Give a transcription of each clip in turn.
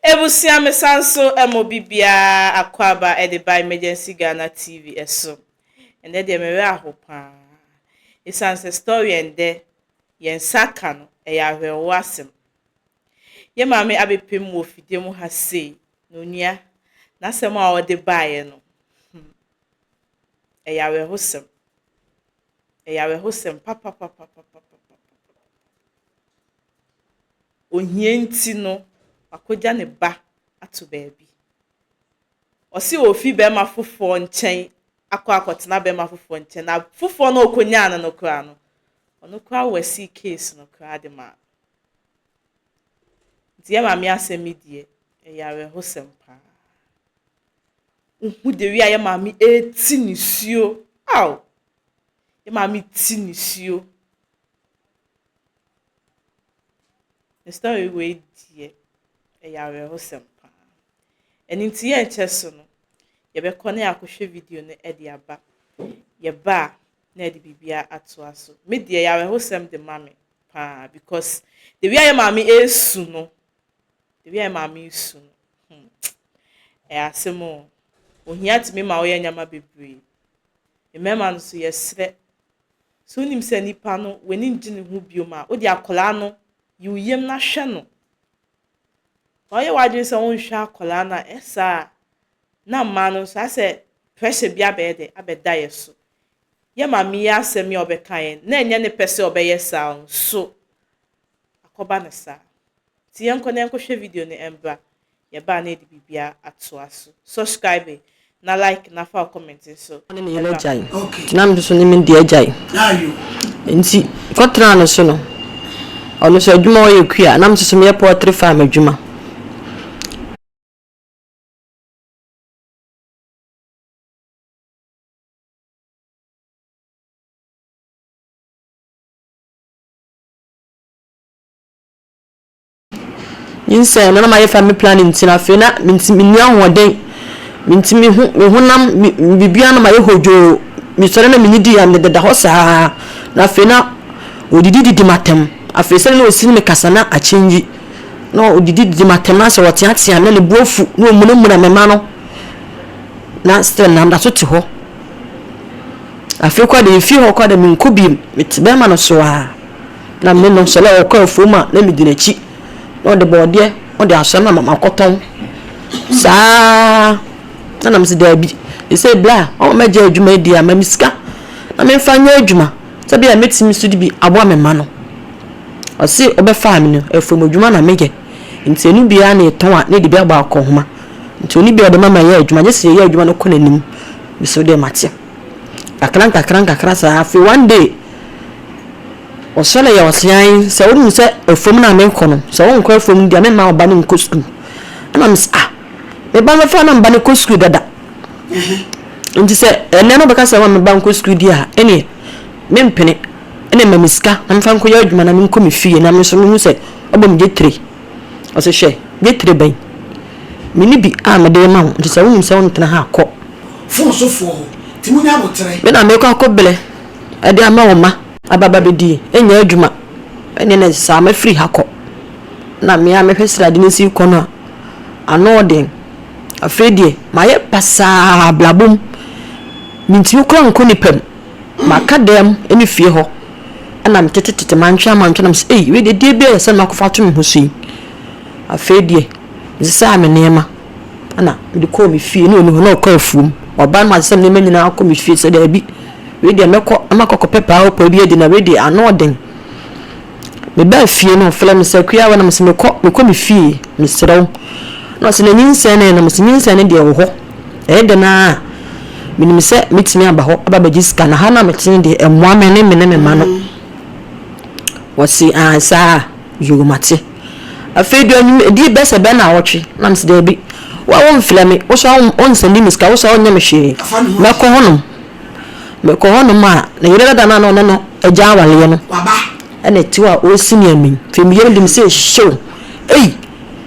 Ebusua mesan so ma obi biara akwaaba de ba Emergency Ghana TV so. Ɛndɛ deɛ me werɛ aho paa. Esiane sɛ story a ɛndɛ yɛn nsa aka no ɛyɛ awerɛhoɔ asɛm. Yɛn maame abɛpem wɔ fidie mu ha sei na onua n'asɛm a ɔde baeɛ no hmm, ɛyɛ awerɛhosɛm. Ɛyɛ awerɛhosɛm papapapapapapa. Ohia nti no, wakɔgya ne ba ato baabi. Ɔse ɔrefi bɛrima foforɔ nkyɛn akɔ akɔtena bɛrima foforɔ nkyɛn na foforɔ no a ɔkɔnyaa no no koraa no, ɔno koraa wasii case no koraa de maa no. Nti yɛ maame asɛm yi deɛ, ɛyɛ awerɛhosɛm paa. Wohu the way a yɛ maame ɛreti nisuo, aw! Yɛ maame ti nisuo. Ne story wei deɛ, ɛyɛ awerɛhosɛm paa. Ɛno nti yɛnkyɛ so no, yɛbɛkɔ na yɛakɔhwɛ video no de aba. Yɛba a, na yɛde biribiara atoa so. Me deɛ, ɛyɛ awerɛhosɛm de ma me paa because the way a yɛ maame ɛresu no, the way a yɛ maame resu no, hmm, ɛyɛ asɛm o. Ohia tumi ma woyɛ nneɛma bebree. Mmarima no nso, yɛsrɛ. Sɛ wonim sɛ nipa no, w'ani ngye ne ho biom a, wode akwadaa no, yi wo yam na hwɛ no. Sɛ woyɛ w'adwene sɛ wonhwɛ akwadaa no a, ɛyɛ saa a, na mmaa no nso asɛ pressure bi abɛyɛ dɛ, abɛda yɛ so. Yɛ maame yi asɛm yi a ɔbɛka yɛn, na ɛnyɛ ne pɛ sɛ ɔbɛyɛ saa o, nso akɔba no saa. Nti yɛnkɔ na yɛnkɔhwɛ video no mbra. Yɛba a na yɛde biribiara atoa so. Subscribe na like na fa wo comment nso Ɔne ne yere bra. agyae, nti na me nso ne me deɛ agyae. Nti kɔtenaa ne so no, ɔno nso adwuma a ɔyɛ kua, na me nso so meyɛ poultry farm adwuma. Nyinsɛn no na mayɛ family planning nti no afei na mentumi menni ahoɔden mentumi me ho me honam me biribiara na mayɛ hodwoo mesɔre na mennidi a mededa hɔ saa na afei na ɔdidi didi m'atɛm afei sɛdeɛ na ɔsi ne me kasa na akyɛngyi na ɔdidi didi m'atɛm na sɛ ɔteatea me na ne bo afu na ɔmunamuna me mma no na still na meda so te hɔ afei koraa deɛ mefie hɔ koraa deɛ menkɔ bio mete bɛrima no so ara. Na me no, sɛ na ɔkɔ afuom a, na medi n'akyi. Na ɔde bɔɔdeɛ, ɔde asɔ na makɔtɔn. Saa ara na na mese daabi, seesei bra a ɔma magyae adwuma yi deɛ a, ma me sika na memfa nyɛ adwuma sɛ ebia mɛtumi nso de bi aboa me mma no. Ɔse ɔbɛfaa me no, afuom adwuma na meyɛ. Nti ɛno biara na yɛtɔn a, na yɛde bi abɔ akɔnhoma. Nti ɔnni bi a ɔde ma mayɛ adwuma, gye sɛ yɛyɛ adwuma no kɔ n'anim. Mese wo deɛ mate. Nkakra nkakra nkakra saa, afei one day, Ɔsɔre yɛ ɔsean sɛ wonim sɛ afuom no a merekɔ no, sɛ wonkɔ afuom no deɛ a memma wo ba no nkɔ sukuu. Ɛna mese ah, me ba no bɛfa na me ba no kɔ sukuu dada. Nti sɛ ɛnnɛ no wobɛka sɛ ma me ba nkɔ sukuu deɛ a, ɛneɛ mempene. Ɛne ma me sika na memfa nkɔyɛ adwuma na menkɔ me fie na me nso mehu sɛ ɔbɔ me dwetire. Ɔse hwɛ, dwetire bɛn? Menni bi a mede rema wo, nti sɛ wonim sɛ wontena ha a, kɔ. Fon so foɔ hɔ nti monya aboterɛ. Me na merekɔ akɔbrɛ de ama wo mma aba ba bɛdi nyɛ adwuma ɛnneɛ na saa mɛfiri ha kɔ na me ara mɛhwɛ srade no si kɔ no a ano ɔden afei deɛ mayɛ basaa abrabɔ mu mentumi koraa nkɔ nipa mu maka dɛm ne fie hɔ ɛna metetetete mantwe amantwe na mesɛ ei wei deɛ deɛ bi a ɛsɛ makɔfa ato me ho so yi afei deɛ mesesaa me nneɛma Ɛna mede kɔɔ me fie na ɔnni hɔ na ɔkɔ afuom. Ɔba no masesa me nneɛma nyinaa kɔ me fie sɛ daabi wei deɛ mɛkɔ na makɔ akɔpɛ paawpaa bi adi na wei deɛ ano ɔden. Mebaa fie no ɔfrɛ me sɛ Akua na mese mekɔ mekɔ me fie mesrɛ wo. Na ɔse na nyinsɛn no ɛ na mese nyinsɛn no deɛ ɛwɔ hɔ. Ɛyɛ dɛn ara a menim sɛ mɛtumi aba hɔ aba abɛgye sika na ha no a mete no deɛ ɛmmoa me ne me ne me mma no. Ɔse aane saa. Yoo mate. Afei deɛ ɔnim ɛdii bɛ sɛ bɛ naawɔtwe na mese daabi wo a wonfrɛ me wo so a wonsɛnde me sika wo so a wonyɛ me hwee mɛkɔ hɔnom mekɔ hɔnom a ne yere dada no a na ɔne no agya awaleɛ no ɛna ɛte hɔ a ɔresi me amim afei me yam de me sɛ hyew ei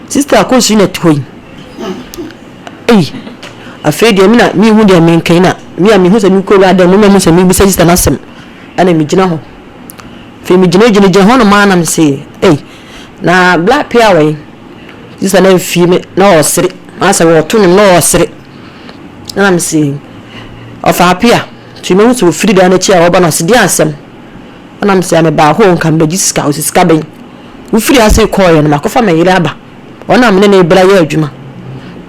sister akɔsu na ɛte hɔ yi ei afei deɛ me na mehu deɛ menka yi na me a mehu sɛ mekɔ wura dɛm me na mehu sɛ mebisa sister no asɛm ɛna megyina hɔ Afei megyinagyinagyina hɔnom ara na mese, Ei, na Bla Pia wɔ he? Sista no amfie me na ɔresere. Asɛ wɔreto nnwom na ɔresere. Ɛna mese ɔfa apia. Nti mehu sɛ ɔfiri dan no akyi a ɔreba no ɔse deɛ asɛm. Ɛna mese mebaa hɔ o nka mebɛgye sika. Ɔse sika bɛn? Wofiri ase kɔeɛ no makɔfa me yere aba. Ɔno a me ne no rebra yɛ adwuma.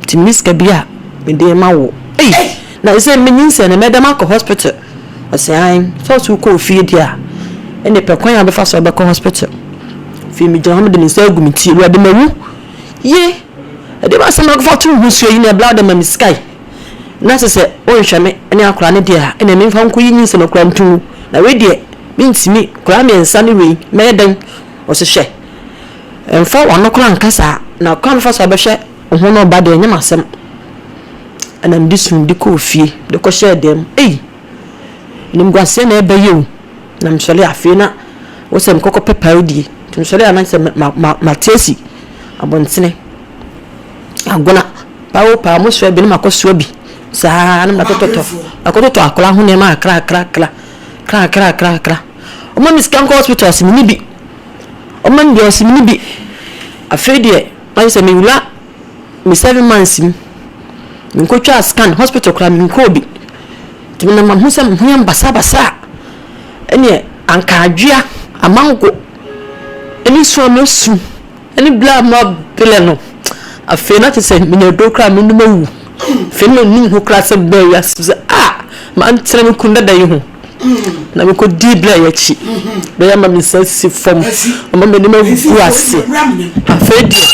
Nti menni sika bi a mede rema wo. Ei! Na ɛsɛ menyinsɛn no mɛda makɔ hospital. Ɔse ae, sɛ ɔse wokɔ ofie deɛ a, ɛnne pɛ kwan a wobɛfa so wobɛkɔ hospital. Afei megyina hɔ mede me nsa agu me ti, Awurade mawu. Ye! Ɛdeɛ bɛn asɛm na wokɔfa to wo ho soɔ yi na ɛbla wode ma me sika yi? Na sɛ sɛ wonhwɛ me ne akwadaa no deɛ a, ɛnneɛ memfa nkɔyi nyinsɛn no koraa nto ngu. Na wei deɛ, mentumi, nkwadaa mmiɛnsa ne wei, mɛyɛ dɛn? Ɔse hwɛ, mfa w'ano koraa nka saa, na kwan a mɛfa so abɛhwɛ wo ho ne wo ba deɛ, ɛnyɛ m'asɛm. Ɛna mede sum de kɔɔ fie, de kɔhyɛɛ dan mu. Ei! Animguaseɛ na ɛreba yi o. Na mesɔre a, afei na wɔ sɛ mekɔkɔpɛ paadie. Nti mesɔre a na sɛ ma ma mate asi abɔntene. Agona, paa o paa, mosoa bi na makɔsoa bi. Saa na makɔtotɔ makɔtotɔ akwadaa ho nneɛma kakra kakra kakra kakra kakra kakra. Wɔma me sika nkɔ hospital ɔse menni bi. Wɔma me bi ɔse menni bi. Afei deɛ, ayɛ sɛ mewura me 7 months mu, menkɔtwaa scan, hospital koraa menkɔɔ bi. Nti menam a mehu sɛ me ho yɛ me basabasa a, ɛneɛ anka adwea, amango ne su a masu ne berɛ a mabrɛ no, afei na kyerɛ sɛ menya aduro koraa a menom awu. Afei na mennim ho koraa sɛ mebaa wiase sɛ ah, mantena me kunu dada yi ho. Na mekɔdii berɛ yi akyi, bɛyɛ ama me nsa si fam, ama m'anim agu ase. Afei deɛ,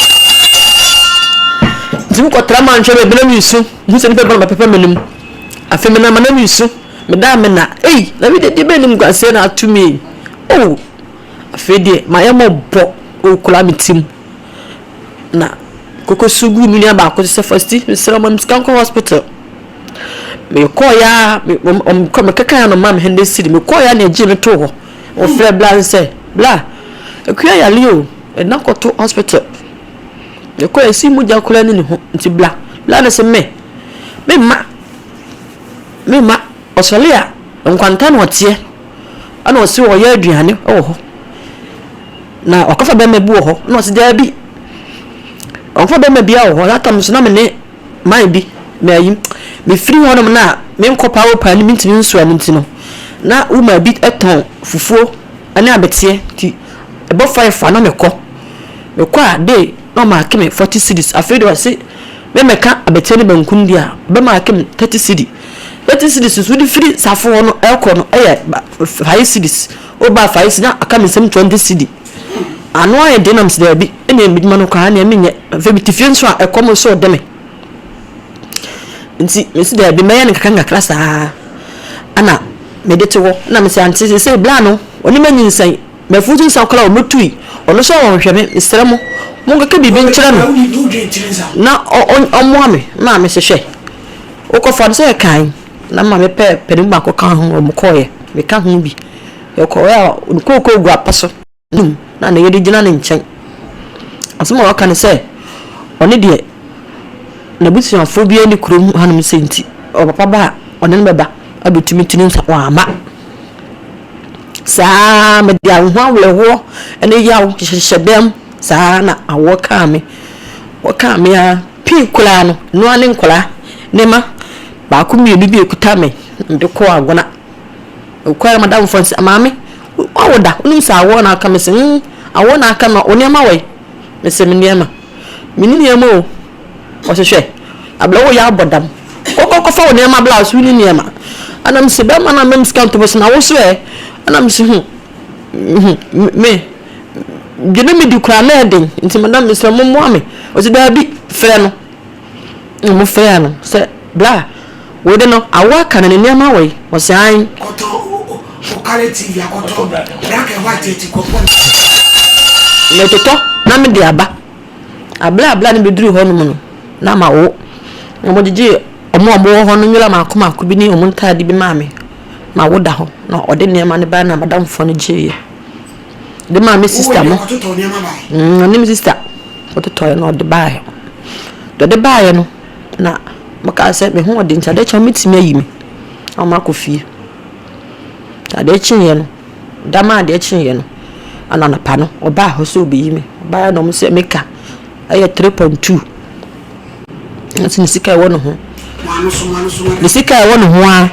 nti mekɔtra manhwɛ baabi na meresu, mehu sɛ nnipa ba na bɛpepa m'anim. Afei menam a na meresu, meda a mena, ei, na me deɛ deɛ bɛn animguaseɛ na ato me yi? Oh, afei deɛ mayɛ mmɔbɔ, ɔrekura me ti mu. Na kɔkɔsu guu me nua baako so sɛ, Fasti, mesrɛ wo ma me sika nkɔ hospital. Mekɔeɛ ara, me wɔn mekekaeɛ na wɔmaa me hundred cedi. Mekɔeɛ ara na ɛgyee me too hɔ. Wɔfrɛɛ bla no sɛ, Bla, Akua yare o, yɛde no akɔto hospital. Mekɔeɛ ɛsi mogya koraa nni ne ho nti bla. Bla no se me, memma, memma. Ɔsɔre a, nkwanta na ɔteɛ. Ɛna ɔse ɔyɛ aduane wɔ hɔ. Na wakɔfa bɛrima bi wɔ hɔ. Ɛna ɔse daabi, ɔnkɔfa bɛrima biara wɔ hɔ. That time nso na me ne man bi me ayi mefiri hɔnom na menkɔ paa o paa no mentumi nsoa no nti no na woman bi tɔn fufuo ne abeteɛ nti ɛbɔ 5 a na mekɔ mekɔ a day na ɔmaake me 40 cedis afei deɛ ɔse memmɛka abeteɛ ne banku no deɛ a ɔbɛmaake me 30 cedi 30 cedis nso wode firi safo hɔ no ɛkɔ no ɛyɛ 5 cedis woba 5 cedis na aka me nsam 20 cedi Ano ayɛ den na mese daabi, ɛnneɛ medwuma no koraa ɛnneɛ menyɛ. Afei mete fie nso a ɛkɔm nso rede me. Nti mese daabi mɛyɛ no nkakra nkakra saa ɛna mede te hɔ. Ɛna mese ante seesei bra no ɔne manyinsɛn, m'afurutu nsa koraa ɔmɛtui, ɔno nso ɔnhwɛ me, mesrɛ mo monkeka biribi nkyerɛ no na ɔmmoa me. Maame se hwɛ wokɔfa no sɛ yɛkae na maame pɛɛ panin baako kaa ho wɔkɔeɛ, meka ho bi. Yɛkɔeɛ a ne kookoo gu apa so no na ne yere gyina ne nkyɛn. Asɛm a ɔka ne sɛ, ɔno deɛ n'abusuafoɔ biara nni kurom hanom sei nti, ɔpapa ba a, ɔne no bɛba abɛtumi tiri nsa. Wamma. Saa ara mede ho awerɛhoɔ ne yaw hyehyɛ dɛm saa ara na awoɔ kaa me. Wɔkaa me ara pii koraa no, ɛno ara ne nkwadaa ne mma baako mmienu bi a ɛkuta me na mede kɔɔ Agona. Mekɔe a m'adamfo no se, Maame, woawo da? Wonim sɛ awoɔ na aka me? Mese, Mm, awoɔ na aka me. Wo nneɛma wɔ he? Mese, Me nneɛma? Menni nneɛma o. Ɔse, Hwɛ, abrɛ woyɛ abɔ dam. Kɔ kɔ kɔfa wo nneɛma bra, ɔse wonni nneɛma. Ɛna mese, bɛrima no amma me sika nto me so na wo so ɛ? Ɛna mese, Hu, hu, me, deɛ na medi koraa na ɛyɛ den, nti madam mesrɛ mo mmoa me. Ɔse, Daabi, frɛ no. Na wɔfrɛɛ no sɛ, Bra, wei de no, awo aka no, ne nneɛma wɔ he? Ɔse, Aane. Kɔtɔ wo colour TV akɔtɔ black and white eti kɔpɔ no. Metotɔ na mede aba. Aberɛ a bra no bɛduruu hɔnom no, na mawo. Na wɔgyegyee wɔn a wɔwɔ hɔ no nwera mmaako mmaako bi ne wɔn ntaade bi maa me. Mawo da hɔ. Na ɔde nneɛma no baeɛ na m'adamfoɔ no gyeeɛ de maa me sista mo. Ɔne me sista. Ɔtotɔeɛ na ɔde baeɛ. Deɛ ɔde baeɛ no, na wɔkaa sɛ me ho ɔden nti adeɛ kye a wɔbɛtumi ayi me na makɔ fie. Nti adeɛ kyeeɛ no, da no a adeɛ kyeeɛ no, ɛna anɔpa no ɔbaa hɔ sɛ ɔrebɛyi me. Ɔbaeɛ na wɔn sɛ meka. Ɛyɛ 3.2. Ɛnso ne sika a ɛwɔ ne ho. Ne sika a ɛwɔ ne ho ara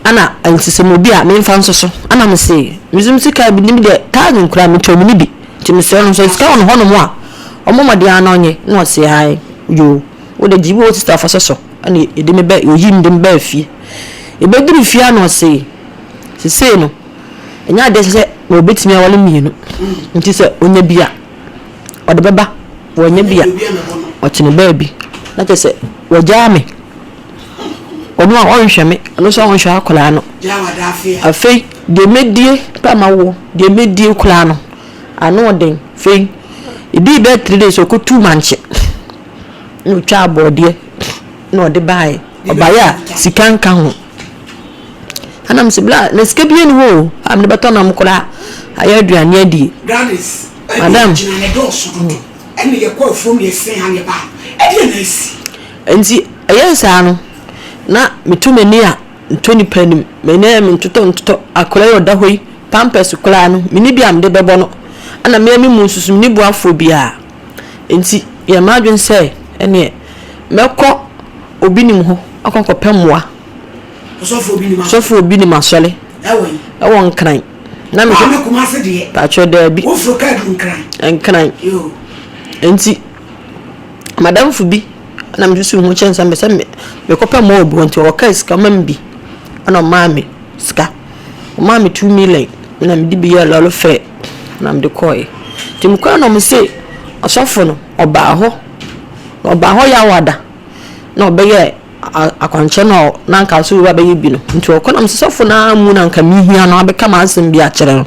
ɛna nti sɛ obi a memfa nso so ɛna me se me nso me sika bi ne deɛ thousand koraa metɔ mu ne bi nti mesrɛ no sɛ sika wɔ ne hɔnom a ɔmmɔ mmɔden ara na ɔnyɛ na ɔse ae yoo wo de gye bi wɔ sista fa sɔ so ɛna yɛde me bɛ yɛyi me de me baa fie yɛbɛduru fie a na ɔse sesei no ɛnyɛ adeɛ sɛ ɔbɛtumi awale mmienu nti sɛ ɔnya bi a ɔde bɛba, wanya bi a, ɔte ne baabi. Na kyerɛ sɛ wagyaa me. Ɔno a ɔnhwɛ me, ɔno nso ɔnhwɛ akwadaa no. Afei deɛ mɛdie pɛ ma woɔ, deɛ mɛdie koraa no, ano ɔden. Afei ɛdii bɛyɛ 3 days ɔkɔtuu mankye na ɔtwaa borɔdeɛ na ɔde baeɛ. Ɔbaeɛ a sika nka ho. Ɛna mese bla na sika biara nni hɔ o a mede bɛtɔ nam koraa ayɛ aduane adie. Gladys, ɛdeɛ Madam. gyina ne dɔɔso dodo ɛna yɛkɔ afuom na yɛsɛn ha na yɛba ha ɛdeɛ na asi. Nti ɛyɛɛ saa no na meto m'ani a ntɔ nipa anim, m'ani ayɛ me ntotɔ ntotɔ, akwadaa yi a ɔda hɔ yi pampers koraa no menni bi a mede bɛbɔ no ɛna me ara me mu nso so menni boafoɔ biara nti yɛ m'adwene sɛ ɛneɛ mɛkɔ obi nim hɔ akɔ akɔpɛ mmoa. Sɔfo obi nim asɔre. Ɛwɔ Nkran. Na me Maame Kumase deɛ. Patrɔ daabi. Woforo kaa du Nkran. Nkran. Nti madamfo bi na me susu ho kyɛn sɛ me sɛ me mekɔpɛ mmoa wɔ bi hɔ nti ɔkaa sika ɔma me bi ɛna ɔmaa me sika. Ɔmaa me 2 million na mede bi yɛɛ lɔre fare na mede kɔɔɛ. Nti mekɔɛ na ɔmo se ɔsɔfo no ɔbaa hɔ na ɔbaa hɔ Yawada na ɔbɛyɛɛ akwankyerɛ no a na anka ɔsɛ owura bɛyɛ bi no nti ɔkɔ na mesɛ sɔfo no ara mu na anka mehia no abɛka m'asɛm bi akyerɛ no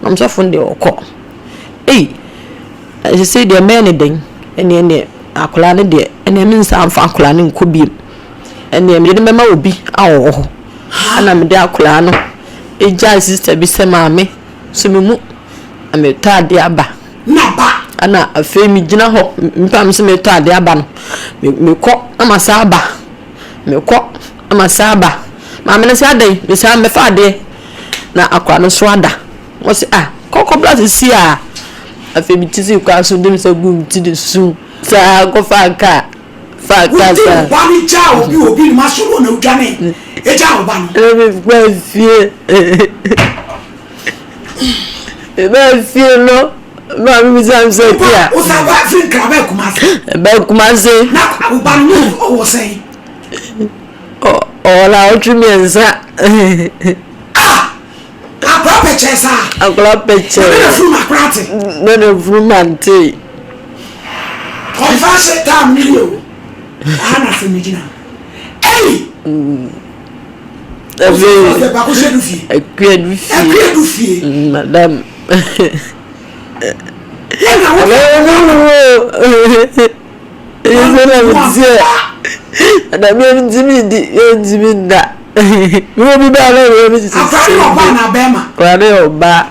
na ɔmo sɔfo no deɛ ɔkɔ ei ɛsɛ deɛ mɛyɛ ne dɛn ɛneɛ neɛ akwadaa no deɛ ɛneɛ me nsa mfa akwadaa no nkɔ biem ɛneɛ mede no bɛma obi a ɔwɔ hɔ ɛna mede akwadaa no egyaa sister bi sɛ maame so me mu na metɔ adeɛ aba Na ba. Ɛna afei megyina hɔ, mpa me sɛ meretɔ adeɛ aba no, mekɔ na masan aba, mekɔ na masan aba. Maame no sɛ adɛn? Mesan mɛfa adeɛ na akwadaa no nso ada. Ɔse ah kɔ kɔbra seesei a. Afei mete sii kwan so de me nsa guu me ti de suu saa kɔfaa kaa, faa kaa Wode saa. wo ba no gyaa obi wɔ obi nim asɔre hɔ na wodwane gyaa wo ba no. Ɛna mebaa fie. Mebaa fie no, maame bisa me sɛ tia. Wosan ba firi Nkran baa Kumase. Baa Kumase. Na wo ba no ne ɔwɔ sɛn? Ɔwɔ naawɔtwe mmiɛnsa. Ah! Akwadaa pɛkyɛɛ saa. Akwadaa pɛkyɛɛ. Na ne funu akora ate. Na ne funu ante. Confession time ni yɛ o. Aha na asɛm no gyina. Ei! Afei Akua du fie. Akua du fie. Madam. Ɛna wo. Ɛsɛ na mi tiɛ. Ɛna mi yɛ ntumi di yɛ ntumi nda. Mi wɔ bi baa na mi yɛ mi sisi. Akora ne ɔbaa na bɛrima. Akora ne ɔbaa.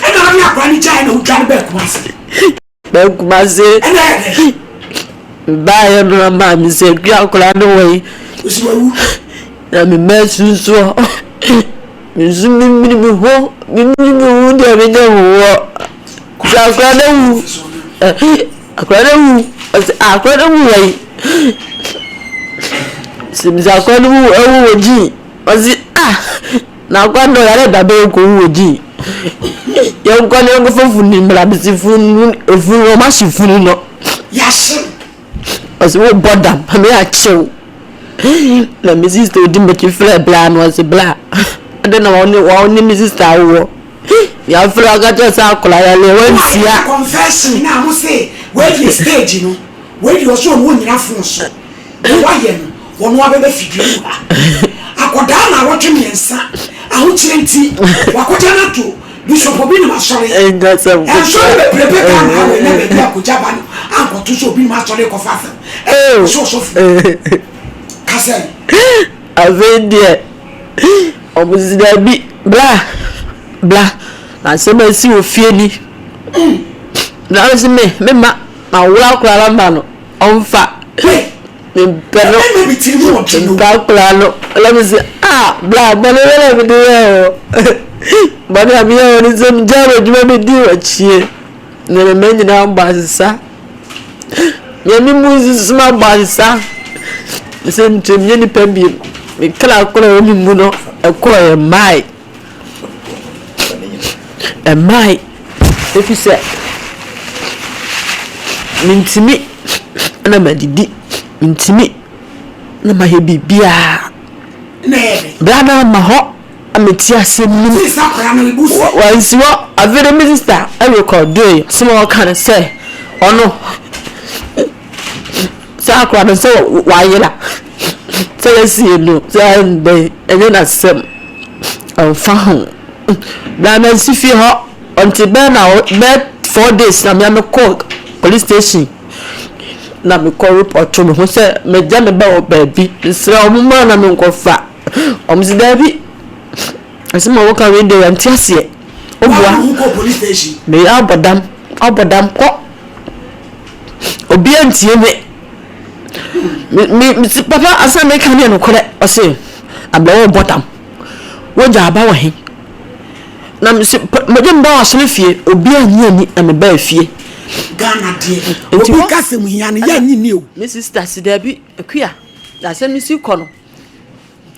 Ɛna ɔne akora ne gyae na wotwa no bɛɛ Kumase. Bɛɛ Kumase. Ɛna ɛyɛ dɛ. Mebaeɛ no na maame sɛ Akua akwadaa no wɔ he? Ɔsi wawu. Na me mma asunsuɔ. Me nso memini me ho, memini me ho deɛ menyɛ wowɔ. Sɛ akwadaa no awu, akwadaa no awu, ɔsɛ akwadaa no awu wɔ he? Sɛ mesɛ akwadaa no awu wɔ gyi, ɔse ah. Na akwa no ɔyare da bɛyɛ kɔwu wɔ gyi. Yɛnkɔ na yɛnkɔfa funu mmra mese funu efunu no ɔmo ahye funu no. Yɛahye no. Ɔse wo bɔ dam me akye wo. Na me sister odi m'akyi frɛ bla no ɔse bla adɛn na wɔne wɔne me sister awowɔ. Yɛafrɛ aka kyerɛ sɛ akwadaa yare wantia. Confession na mo se wei deɛ stage no wei deɛ ɔse ɔno ɔnyina phone so. Deɛ wayɛ no, ɔno ara bɛba fidua mu ha. Akwadaa nnawɔtwe mmiɛnsa, ahokyerɛ nti, wakɔgya no ato Bishop Obinim asɔre. Nsɔre bebrebe Ghana ha wɔ ɛnɛ baabi a kɔgya ba no ankɔto sɛ Obinim asɔre kɔfa asɛm. Ɛsɛ ɔsɔfo. Kasa yi. Afei deɛ, wɔn si daabi, bra, bra, na asɛm asi wɔ fie ni. Na me se me, me ma, ma wura akwadaa no ma no. Ɔmfa mempɛ no mempɛ akwadaa no na me sɛ ah bra bɔne bɛ na mede yɛɛ wo bɔne a meyɛɛ wo ne sɛ megyaa m'adwuma bɛdii w'akyie. Na me mma nyinaa bɔ asesa. Nea me mu nso mabɔ asesa. Sɛ nkyɛ menyɛ nipa bio. Me kra koro a ɛwɔ me mu no, ɛkɔe, ɛmmae. Ɛmmae, efisɛ mintumi na madidi, mintumi na mayɛ biribiara. Bere a na ama hɔ a mete ase no, wansi hɔ. Afei de me sista rekɔdoe, asɛm a ɔka ne sɛ, ɔno. Saa akwadaa no sɛ wayera, sɛ yɛasie no, sɛ ayɛ no dɛn, ɛnyɛ n'asɛm. Ɛmfa ho. Na mansi fie hɔ until bɛyɛ na bɛyɛ 4 days na me ara mekɔɔ police station na mekɔ report me ho sɛ magya me ba wɔ baabi. Mesrɛ wɔn mommra na menkɔfa. Wɔn se daabi. Asɛm a woka wei deɛ yɛnte aseɛ. Woboa. Meyɛ abɔ dam, abɔ dam kɔ. Obiara ntie me. Me me me papa asɛm a meka no yɛ nokorɛ. Ɔse abrɛ wo bɔ dam. Wogya aba wɔ he? Na mese magya me ba wɔ asɔre fie. Obiara nnye anni na mebaa fie. Ghana deɛ obi ka sɛ mu hia no yɛ nnye nni o. Me sister se daabi Akua asɛm no si kɔ no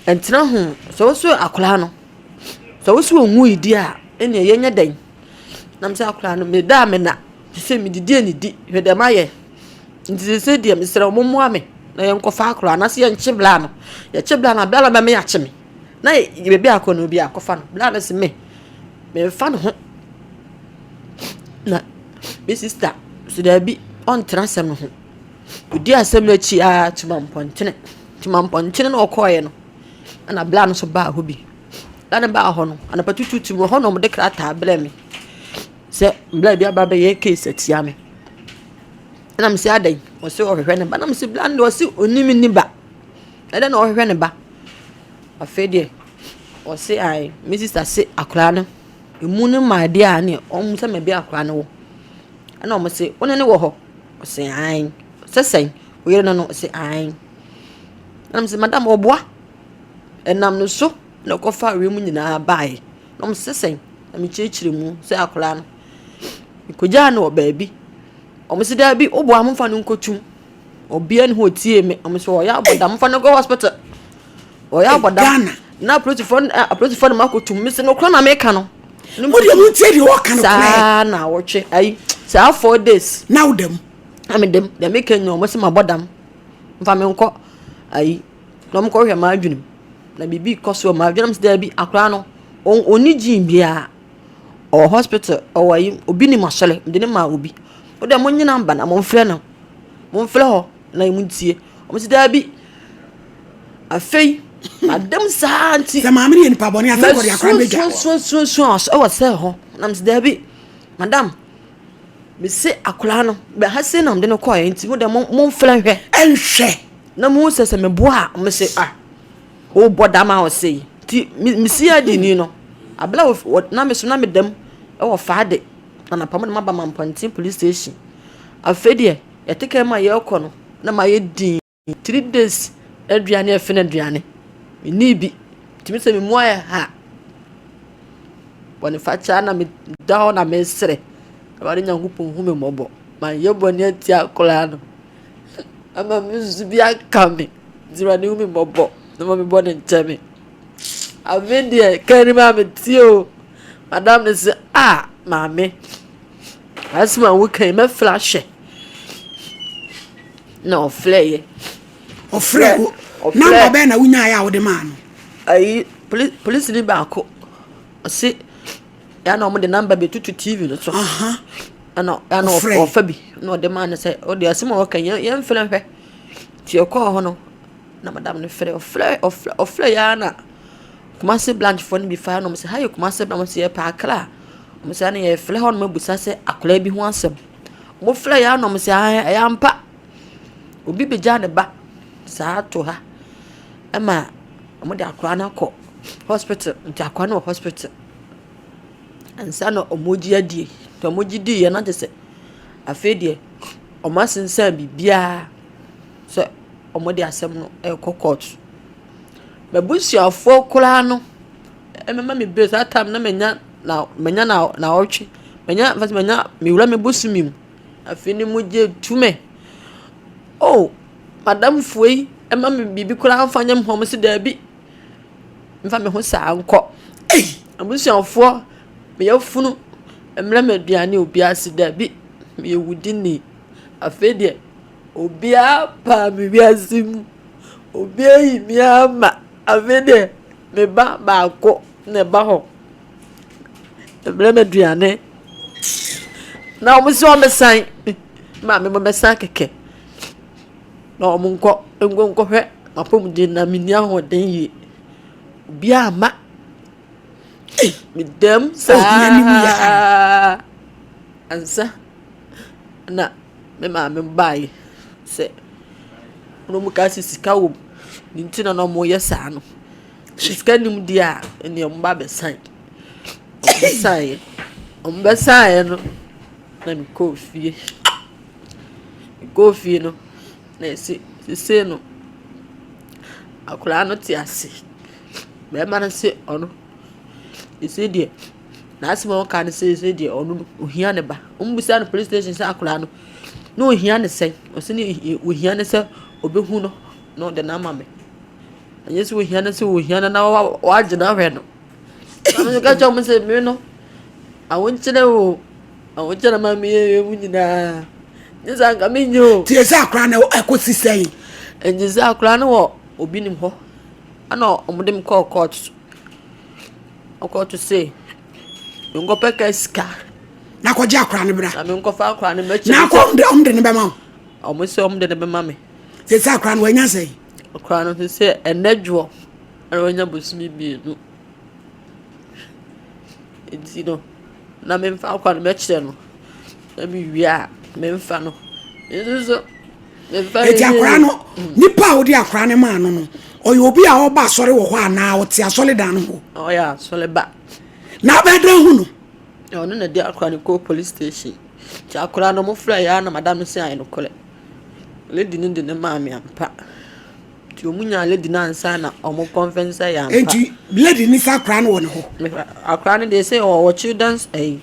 ɛntena ho. Sɛ wo so akwadaa no sɛ wo so ɔnwui deɛ a ɛnneɛ yɛnyɛ dɛn? Na mese akwadaa no meda a mena. Sesei medidi anidi, hwɛ deɛ mayɛ. Nti sesei deɛ mesrɛ wo mommoa me na yɛnkɔfa akwadaa no anaasɛ yɛnkye bla no. Yɛkye bla no a, bla no bɛma yɛakye me. Na baabi a akɔ no obi akɔfa no. Bla no se me, memfa ne ho. Na me sista so daabi, ɔntena asɛm no ho. Ɔdi asɛm no akyi ara Tuma Mpɔntene. Tuma Mpɔntene na ɔkɔeɛ no, ɛna bla no nso baa hɔ bi. Bla no baa hɔ no, anɔpa tutuutu wɔ hɔ na wɔde krataa brɛɛ me. Sɛ bra bi aba abɛyɛ case atia me. Ɛna mese adɛn? Ɔse ɔhwehwɛ ne ba. Na mese bra no deɛ ɔse ɔnim ne ba. Ɛdɛn na ɔhwehwɛ ne ba? Afei deɛ ɔse ae me sister se akwadaa no emu no ma adeɛ a ne ɔmo sɛ baabi a akwadaa no wɔ. Ɛna ɔmo se wo ne no wɔ hɔ? Ɔse ae. Sɛ sɛn? Wo yere no no? Ɔse ae. Ɛna mese madam ɔboa. Ɛnam ne so na ɔkɔfaa wiem nyinaa baeɛ. Na wɔse sɛn? Na mekyerɛkyerɛ mu sɛ akwadaa no, mekɔgyaa no wɔ baabi. Wɔse daabi, woboa momfa no nkɔtum. Obiara nni hɔ a ɔtiee me. Wɔse ɔyɛ abɔdam, momfa no nkɔ hospital. Ɔyɛ abɔdam. Na apolisifoɔ no apolisifoɔ de me akɔtum. Mese nokorɛ na meka no. Mo deɛ montie deɛ ɔka no korɛ. Saa na wɔtwe ayi saa 4 days. Na woda mu. Na meda mu. Deɛ meka nyinaa wɔse mabɔ dam. Mfa me nkɔ ayi na wɔnkɔhwɛ m'adwene mu. Na biribi rekɔ so wɔ m'adwene mu sɛ daabi akwadaa no ɔnni gene biara. Ɔwɔ hospital ɔwɔ ayi obi nim asɔre mede no maa obi. Mo deɛ monnye number na momfrɛ no momfrɛ hɔ na montie. Wɔn sɛ daabi. Afei mada mu saa nti. Sɛ maame no yɛ nipa bɔne a sɛ nkɔde akwadaa no bɛgya. Masuasuasuasua ɛwɔ sɛ hɔ na mesɛ daabi madam mese akwadaa no bɛ ha sei na mede no kɔɛ nti mo deɛ momfrɛ nhwɛ. Ɛnhwɛ. Na muhu sɛ sɛ meboa a, wɔse ah, wobɔ dam a ɔse yi. Nti me CID ni no, abere a na me so na meda mu wɔ Faade, anapa mu na maba Mampɔnten police station. Afei deɛ, yɛte kaa mu a yɛrekɔ no, na mayɛ dinn. 3 days aduane a ɛfe no aduane, mennii bi. Nti me sɛ me mu ayɛ ha. Bɔnefakyɛ ara na meda hɔ na mesrɛ. Awurade Nyankopɔn hu me mmɔbɔ. Manyɛ bɔne atia akwadaa no. Ama me nso bi aka me. Nti Awurade hu me mmɔbɔ na ma me bɔne nkyɛ me. Afei deɛ kaa no mu a mete o. Madam no sɛ ah maame asɛm a woka yi mɛfrɛ ahwɛ. Na ɔfrɛeɛ. Ɔfrɛ wo namba bɛn na wonyaeɛ a wode maa no? Ayi poli polisini baako ɔse yɛ na wɔde namba bi tutu TV no so. Ɛna ɛna ɔfa bi na ɔde maa no sɛ ɔde asɛm a ɔka yɛn yɛmfrɛ nhwɛ. Nti ɛkɔɔ hɔ no na madam no frɛ ɔfrɛ ɔfrɛ ɔfrɛ yɛ ara na Kumasi branch foɔ no bi fa na wɔn sɛ ha yɛ Kumasi branch wɔn sɛ yɛpɛ Accra. Wɔn sɛ ɛna yɛfrɛ hɔ nom abisa sɛ akwadaa bi ho asɛm. Wɔfrɛ yɛ ara na wɔn sɛ ae ɛyɛ ampa. Obi bɛgyaa ne ba saa to ha ɛma wɔde akwadaa no akɔ hospital nti akwadaa no wɔ hospital. Ansa na wɔregye adie. Nti wɔgye diiɛ no na kyerɛ sɛ afei deɛ wɔasensan biribiara sɛ wɔde asɛm no rekɔ court. M'abusuafoɔ koraa no ɛmema me bail saa time no na manya na manya nnawɔtwe. Manya mfa sɛ manya mewura me bosome mu. Afei ne mogya tu me. Oh, madamfoɔ yi ma me biribi koraa mfa nyɛ me ho, wɔse daabi, mfa me ho saa nkɔ. Ei! Abusuafoɔ, me yafunu mmrɛ me aduane obiara se daabi, meyɛ wudini. Afei deɛ, obiara paa me wiase mu, obiara yi me ama. Afei deɛ, me ba baako na ɛba hɔ. Brɛ me aduane na wɔn nso wɔbɛsan maame wɔbɛsan kɛkɛ na wɔn nkɔ nkɔ nkɔhwɛ m'apɔmuden na menni ahoɔden yie. Obiara amma. Meda mu saa ansa na me maame baeɛ sɛ na wɔkaa sɛ sika wɔ mu nti na na wɔreyɛ saa no. Sɛ sika nni mu deɛ a, ɛnneɛ wɔba abɛsan. Wɔbɛsaeɛ. Wɔbɛsaeɛ no, na mekɔɔ fie. Mekɔɔ fie no, na yɛse seesei no, akwadaa no te ase. Barima no se ɔno, seesei deɛ, n'asɛm a ɔka ne sɛ seesei deɛ ɔno ɔhia ne ba. Wɔbisaa no police station sɛ akwadaa no, na ɔhia no sɛn? Ɔse ne ɔhia no sɛ ɔbɛhu no na ɔde no ama me. Ɛnyɛ sɛ ohia no sɛ ohia no na wagye no ahwɛ no. Na me ka kyerɛ wɔn sɛ me no, ahokyerɛ o, ahokyerɛ ma me yɛ mu nyinaa. Nyɛ sɛ anka menyɛ o. Nti ɛsɛ akora no ɛkɔsi sɛn? Nti sɛ akora no wɔ obi nim hɔ. Ɛna wɔde me kɔɔ court. Kɔɔto se menkɔpɛ ka sika. Na kɔgye akora no bra. Na menkɔfa akora no mɛkyerɛ. Na akɔ wɔn de no bɛma wo. Wɔn sɛ wɔn de no bɛma me. Sɛ sɛ akora no wanya sɛn? Ɔkora no nso sɛ ɛnɛ dwoɔ na wanya bosome mmienu. Nti no, na memfa akora no mɛkyerɛ no. Na mewie a, memfa no. Nso so, memfa no. Eti akora no, nipa a wode akora no maa no no, ɔyɛ obi a ɔba asɔre wɔ hɔ anaa ɔte asɔredan no hɔ? Ɔyɛ asɔre ba. Na abɛyɛ dɛn hu no? Ɔno na ɛde akora no kɔɔ police station. Nti akora no, wɔfrɛɛ yɛ a na madam no sɛ ayɛ nokorɛ. Lady no de no maa me ampa. Nti ɔmo nyaa lady no ansa na ɔmo convince sɛ ɛyɛ ampa. Nti lady no sɛ akora no wɔ ne hɔ? Akora no deɛ sɛ ɔwɔ children's ɛyi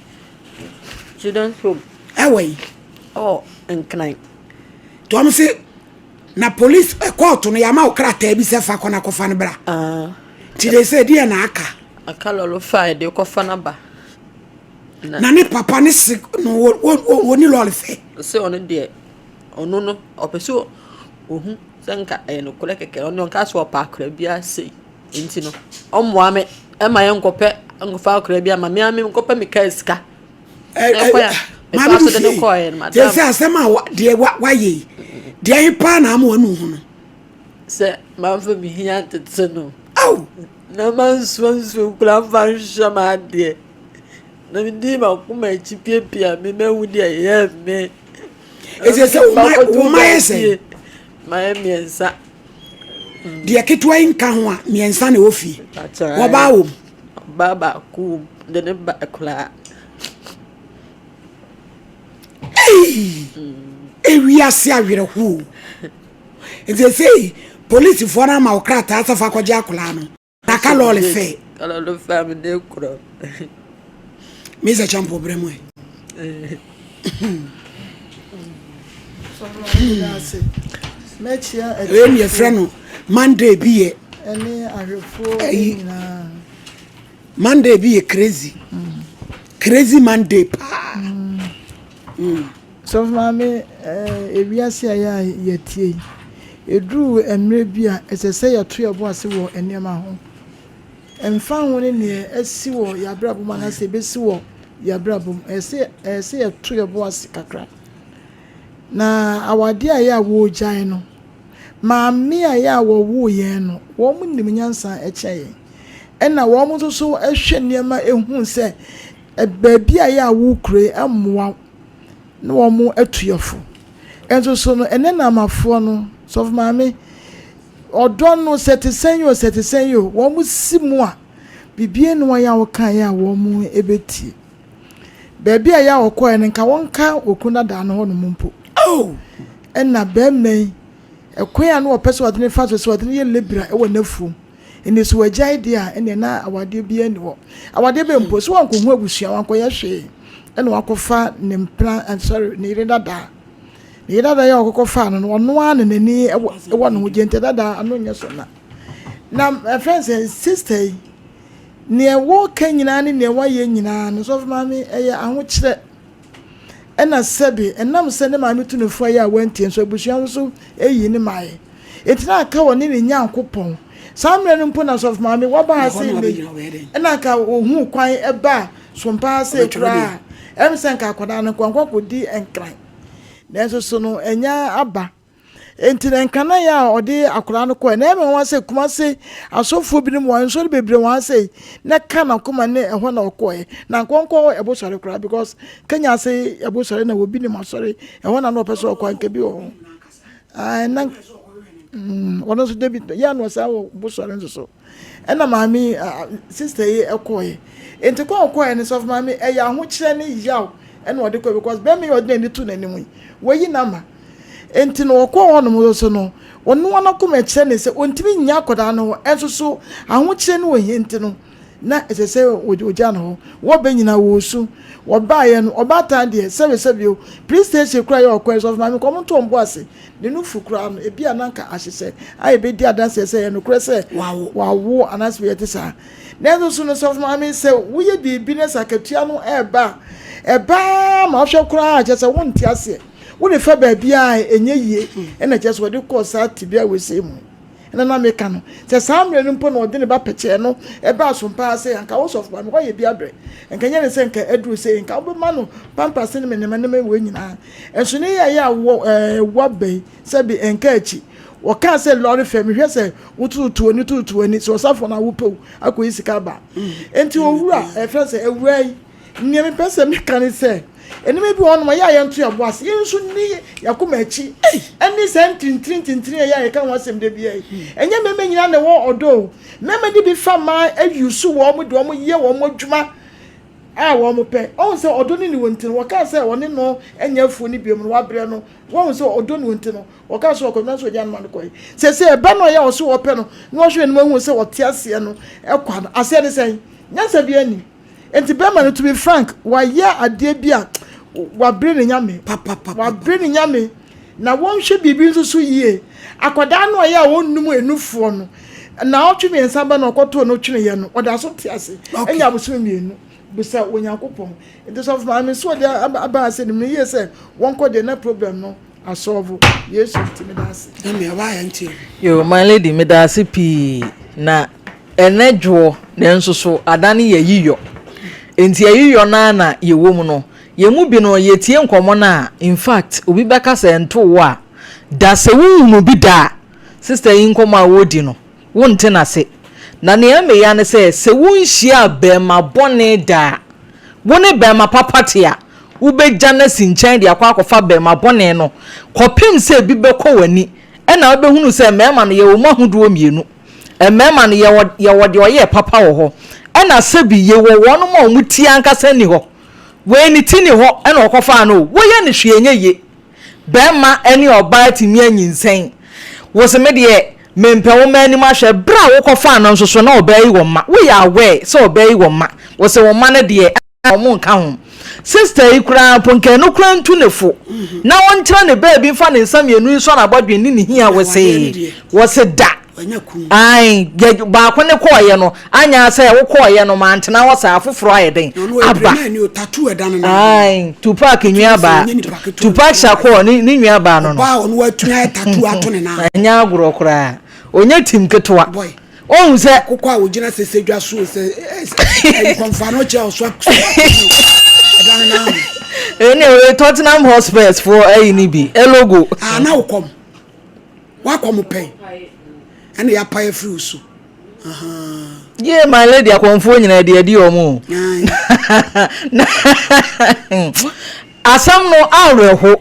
children's home. Ɛwɔ yi? Ɛwɔ Nkran. Nti ɔmo se na police kɔɔto no yɛama wo krataa bi sɛ fa kɔ na kɔfa no bra. Nti de sɛ deɛ na aka? Aka lɔre fa a yɛde kɔfa no aba. Na ne papa ne se no wɔni lɔre fɛ? Ɔse ɔno deɛ. Ɔno no, ɔpɛ sɛ ɔhu sɛ nka ɛyɛ nokorɛ kɛkɛ. Ɔno deɛ ɔnka sɛ ɔpɛ akwadaa biara sei nti no, ɔmmoa me mma yɛnkɔpɛ nkɔfa akwadaa bi ama me ara menkɔpɛ me kaa sika. Maame du fie kyerɛ sɛ asɛm a deɛ wayɛ yi deɛ ahe paa na ama wanu ho no. Sɛ mamfa me hia ntete no. Na mansoa nsuo koraa mfa nhwɛ m'adeɛ. Na medii m'akoma akyi piapia me mahu deɛ ɛyɛɛ me. Ɛsɛ sɛ wo mma yɛ sɛn? Mayɛ mmiɛnsa. Deɛ ketewa yi nka ho a mmiɛnsa na ɛwɔ fie. Wɔbaa wɔ mu. Ɔbaa baako wɔ mu de ne ba koraa. Ewiase awerɛhoɔ. Nti sɛ polisifoɔ no ama wo krataa sɛ fa kɔgye akwadaa no. Na ka lɔɔre fɛ. Ka lɔɔre fɛ a mede korɔ. Mesa champo brɛ mu ɛ. Wei ne yɛfrɛ no Monday bi yɛ. Ɛyi Monday bi yɛ crazy. Crazy Monday paa. Mm. Sɔfo Maame, ewiase a ɛyɛ a yɛteɛ yi, eduru mmerɛ bi a, ɛsɛ sɛ yɛto yɛn bo ase wɔ nneɛma ho. Ɛmfa ho ne nea asi wɔ yɛn abrabɔ mu anaasɛ ebesi wɔ yɛn abrabɔ mu, ɛsɛ ɛsɛ sɛ yɛto yɛn bo ase kakra. Na awadeɛ a ɛyɛ a wɔregyae no, maame a ɛyɛ a wɔwoo yɛn no, wɔn nim nyansa kyɛn yɛn. Ɛna wɔn nso so hwɛ nneɛma ehu sɛ baabi a ɛyɛ a wokura yi mmoa wo. na wɔn atu yɛ fo. Nso so no, ɛnɛ Naamafoɔ no, sɔfo maame, ɔdɔ no sɛ te sɛn o, sɛ te sɛn o, wɔn si mu a, biribi ne wɔn a wɔkaeɛ a wɔn bɛtie. Baabi a yɛ a wɔkɔɛ no, nka wɔnka okunu dadaa no hɔ nom mpo. Oh! Ɛna bɛrima yi, ɛkwan a na wɔpɛ sɛ wɔde no fa so sɛ wɔde no yɛ lebra wɔ n'afuom. Ɛnna sɛ wɔagyae deɛ a, ɛnna na awadeɛ biara nni hɔ. Awadeɛ bɛn mpo, sɛ wankɔhu abusua, wankɔyɛ hwee. ɛna wakɔfa ne mpena eh, sorry ne yere dadaa ne yere dadaa yɛ ɔkɔkɔ faa no no ɔno ara na n'ani ɛwɔ ne ho gye nti dadaa ano nyɛ so na na ɛfɛn sɛ sister yi nea wɔka nyinaa ne nea wɔayɛ nyinaa no sɔfo maame ɛyɛ ahokyerɛ ɛna sɛbe ɛnam sɛ ne maame tu ne fo ayɛ a wantie nso abusua nso eyi ne maae eti na aka wɔ ne ne nyankopɔn saa mmerɛ no mpo na sɔfo maame waba ha sɛ ne ɛna nka ohuu kwan ɛba So mpa ara sei koraa a, ɛm sɛ nka akwadaa no nkwankwa kɔdi nkran. Nanso so no, ɛnya aba. Enti na nkran yɛ a ɔde akwadaa no kɔɛ. Na ɛyɛ me nwanwa sɛ Kumase asɔfoɔ binom wɔ nsɔre bebree wɔ ha sei, na ɛka n'akoma ne ɛhɔ na ɔkɔɛ. Na nka ɔnkɔ Ɛbosɔre koraa because Kenya ase Ɛbosɔre na obi nim asɔre, ɛhɔ na na ɔpɛ sɛ ɔkɔ a nka bi wɔ hɔ. Ae, na ɔno nso dabi yɛ a na ɔsan wɔ Bosɔre nso so. Ɛna maame yi, sister yi kɔɔɛ. Nti kɔ a ɔkɔɔɛ no sɔfo maame ɛyɛ ahokyerɛ ne yaw ɛna ɔde kɔɛ because bɛrima yi a ɔde n'ani to n'anim yi, wayi n'ama. Nti no ɔkɔɔ hɔ nom nso no, ɔno ara n'akoma kyerɛ ne sɛ ɔntumi nnya akwadaa no hɔ, ɛnso so ahokyerɛ ne ohia nti no, na ɛsɛ sɛ ɔgya no hɔ. Wɔbɛ nyinaa wɔresu. Wɔbaeɛ no, ɔbaatan deɛ, sɛbesɛbe o, police station koraa yɛ ɔkɔɛ, sɔfo maame kɔ, wɔnto wɔn bo ase. Ne nufu koraa no, ebia na anka ahyehyɛ a ebedi adanse sɛ ɛyɛ nokorɛ sɛ wawo anaasɛ biribi a ɛte saa. Nanso so no, sɔfo maame, sɛ woyɛ biribi na sɛ akatua no reba a, ɛba ara ma wohwɛ koraa a, kyerɛ sɛ wonte aseɛ. Wode fa baabiara a, ɛnyɛ yie. Ɛna kyerɛ sɛ wɔde kɔɔ saa tebea wei sei mu. Ɛna na meka no, sɛ saa mmerɛ no mpo na ɔde ne ba pɛkyɛɛ no baa so paa sɛ, anka wo sɔfo maame, woayɛ bi abrɛ. Nka ɛnyɛ ne sɛ nka aduru sei, nka wobɛma no pampers ne nneɛma nneɛma wei nyinaa. Nso ne yɛyɛ a wɔ ɛɛ waba yi sɛbi nka akyi. Wɔkaa sɛ lɔre fɛ mehwɛ sɛ wotututu w'ani tututu w'ani sɛ ɔsafo na wopɛ o akɔyi sika aba. Nti owura ɛfrɛ sɛ awura yi nea mepɛ sɛ meka ne sɛ nneɛma bi wɔ hɔnom a yɛ a yɛnto yɛn bo ase yɛn nso nni yɛn akoma akyi ɛne saa ntintiri ntintiri a yɛ a yɛka ho asɛm da biara yi. Ɛnyɛ mmarima nyinaa na ɛwɔ ɔdɔ o. Mmarima de bi fa mmaa ayusu wɔn de wɔn yɛ wɔn adwuma a wɔpɛ. Wahu sɛ ɔdɔ no nni hɔ nti no, wɔkaa sɛ ɔne no nyɛ afuo no biom no, wabrɛ no. Wahu sɛ ɔdɔ nni hɔ nti no, wɔkaa sɛ ɔkɔ, nanso ɔgyaa no ma no kɔe. Seesei ɛba no a ɛyɛ a ɔse ɔpɛ no, na wahwɛ n'anim ahu sɛ ɔte aseɛ no kwa no, aseɛ ne sɛn? Nyansa biara nnim. Enti bɛrima no, to be frank, wayɛ adeɛ bi a wabere ne nyame. Wabere ne nyame. Na wɔnhwɛ biribi nso so yie. Akwadaa no a ɛyɛ a ɔnnum nufoɔ no, Naawɔtwe miensa bɛ na ɔkɔtoo no tweneeɛ no, ɔda so te ase. Anya abosome mienu. Bisa Onyankopɔn. Nti sɔfo maame so ɔde aba ha sɛ nim no yie sɛ wɔnkɔ deɛ na problem no asɔlvo. Yesu nti meda ase. Amen ɔbaa yɛ nti o. Yoo my lady medaase pii na ɛnɛ dwoɔ nanso so adane yɛ yiyɔ nti ayiyɔ no ara na yɛwɔ mu no yɛn mu bi no yɛtie nkɔmmɔ no a infact obi bɛka sɛ ɛnto wo a da sɛ wonhunu bi da a Sister yi nkɔmmɔ a ɔredi no, wonte no ase. Na nea ɛmeya ne sɛ, sɛ wonhyiaa barima bɔne da a, wo ne barima papa te a, wobɛgya no asi nkyɛn de akɔ akɔfa barima bɔne no kɔpem sɛ ebi bɛkɔ w'ani. Ɛna wobɛhunu sɛ mmarima no, yɛwɔ mu ahodoɔ mmienu. Mmarima no, yɛwɔ, yɛwɔ deɛ ɔyɛɛ papa wɔ hɔ, ɛna sɛbi yɛwɔ wɔnom a wɔn ti ankasa nni hɔ. Wei ne ti nni hɔ ɛna ɔkɔfaa no o, woyɛ no hwee ɛnyɛ yie. Bɛɛma ne ɔbaa atumi anyinsɛn. Wo se me deɛ mempɛ wo mma anim ahwɛ. Berɛ a wokɔ faa no nso so na ɔbaa yi wɔ mma. Wo yɛ aware sɛ ɔbaa yi wɔ mma. Wo se wo mma no deɛ wɔn nka ho. Sister yi koraa mpo nka ɛno koraa ntu ne fo na ɔnkyerɛ ne baabi mfa ne nsa mmienu yi nsɔ n'abɔdwen ne ne hia wesee. Wo se da. Ae, yɛ baako ne kɔɔeɛ no, anyɛ ara sɛ wokɔɔeɛ no mantena hɔ saa, foforɔ ayɛ dɛn? Aba. Ae, Tupac nuabaa, Tupac Shakur ne ne nuabaa no no. Ɛnyɛ agorɔ koraa, ɔnyɛ tim ketewa. Wohu sɛ. Akokɔ a ɔgyina sese dwa so sɛ nkɔmfa no kyɛ ɔso ɛda ne nan ho. Ɛne wei Tottenham Hotspurs foɔ ayi ne bi, elogo. Ah, na wokɔm. Woakɔ mo pɛn ɛna yɛapae afiri wo so. Yee my lady akɔmfoɔ nyinaa de adi wɔn o. Asɛm no awerɛho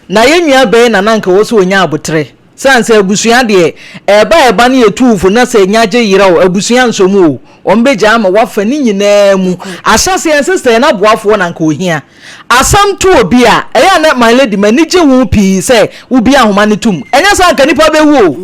na yɛn nua bɛn na na nka wɔ sɛ ɔnya aboterɛ sane sɛ abusua deɛ ɛba ɛba no yɛ tuufo na sɛ nya gye yerɛ o abusua nsɔ mu o wɔn bɛgya ama wafa ne nyinaa mu ahyɛse yɛn sister yɛn aboafoɔ na nka ohia Asɛm to obi a, ɛyɛ a na my lady m'ani gye ho pii sɛ wobue ahoma no tom. Ɛnyɛ saa anka nnipa bɛwu o.